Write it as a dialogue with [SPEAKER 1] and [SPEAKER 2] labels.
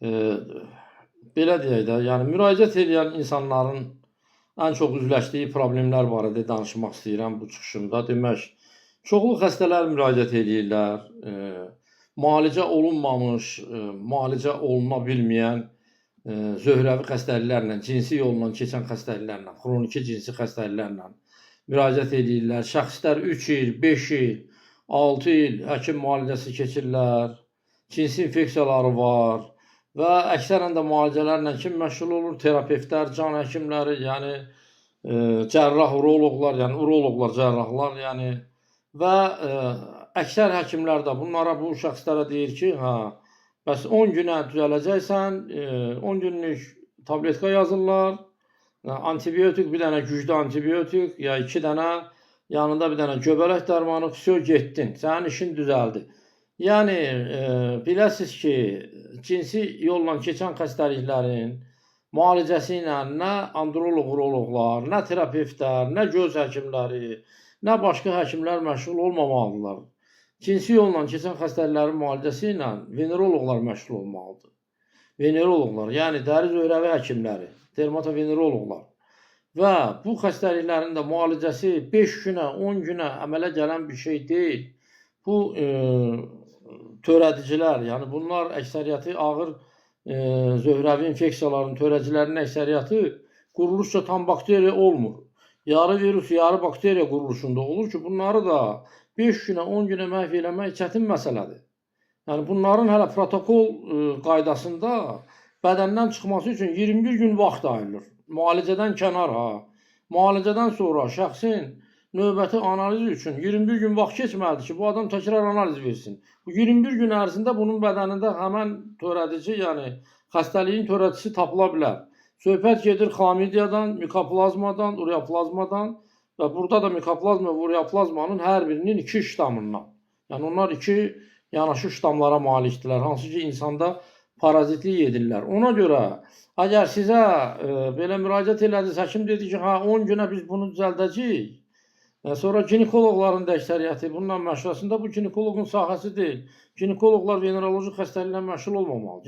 [SPEAKER 1] E, Belə deyək də, yəni müraciət edən insanların ən çox üzləşdiyi problemlər barədə danışmaq istəyirəm bu çıxışımda. Demək, çoxlu xəstələr müraciət eləyirlər. Müalicə olunmamış, müalicə oluna bilməyən zöhrəvi xəstəliklərlə, cinsi yolla keçən xəstəliklərlə, xroniki cinsi xəstəliklərlə müraciət eləyirlər. Şəxslər 3 il, 5 il, 6 il həkim müalicəsi keçirlər. Cinsi infeksiyaları var və əksərən də müalicələrlə kim məşğul olur? Terapevtlər, can həkimləri, yəni cərrah uroloqlar, yəni uroloqlar, cərrahlar, yəni və əksər həkimlər də bunlara, bu şəxslərə deyir ki, hə, bəs 10 günə düzələcəksən, 10 günlük tabletka yazırlar, antibiotik, bir dənə güclü antibiotik ya iki dənə, yanında bir dənə göbələk dərmanı, vəsə getdin, sənin işin düzəldi. Yəni biləsiz ki, cinsi yolla keçən xəstəliklərin müalicəsi ilə nə androloq, uroloqlar, nə terapevtlər, nə göz həkimləri, nə başqa həkimlər məşğul olmamalıdırlar. Cinsi yolla keçən xəstəliklərin müalicəsi ilə veneroloqlar məşğul olmalıdır. Veneroloqlar, yəni dəri zöhrəvi həkimləri, dermatoveneroloqlar. Və bu xəstəliklərin də müalicəsi 5 günə, 10 günə əmələ gələn bir şey deyil. Bu törədicilər, yəni bunlar əksəriyyəti ağır zöhrəvi infeksiyaların törədicilərinin əksəriyyəti quruluşca tam bakteriya olmur. Yarı virus, yarı bakteriya quruluşunda olur ki, bunları da 5 günə, 10 günə məhv eləmək çətin məsələdir. Yəni bunların hələ protokol qaydasında bədəndən çıxması üçün 21 gün vaxt ayrılır. Müalicədən kənar ha. Müalicədən sonra şəxsin növbəti analiz üçün 21 gün vaxt keçməlidir ki, bu adam təkrar analiz versin. Bu 21 gün ərzində bunun bədənində həmən törədici, yəni xəstəliyin törədicisi tapıla bilər. Söhbət gedir xlamidiyadan, mikoplazmadan, ureaplazmadan və burada da mikoplazma və ureaplazmanın hər birinin iki ştamından. Yəni onlar iki yanaşı ştamlara malikdirlər, hansı ki insanda parazitlik edirlər. Ona görə əgər sizə belə müraciət elədiniz, həkim dedi ki, hə 10 günə biz bunu düzəldəcəyik. Sonra ginekoloqların da əksəriyyəti bununla məşğul. Əslində bu ginekoloqun sahəsi deyil. Ginekoloqlar veneroloji xəstəliklə məşğul olmamalıdır.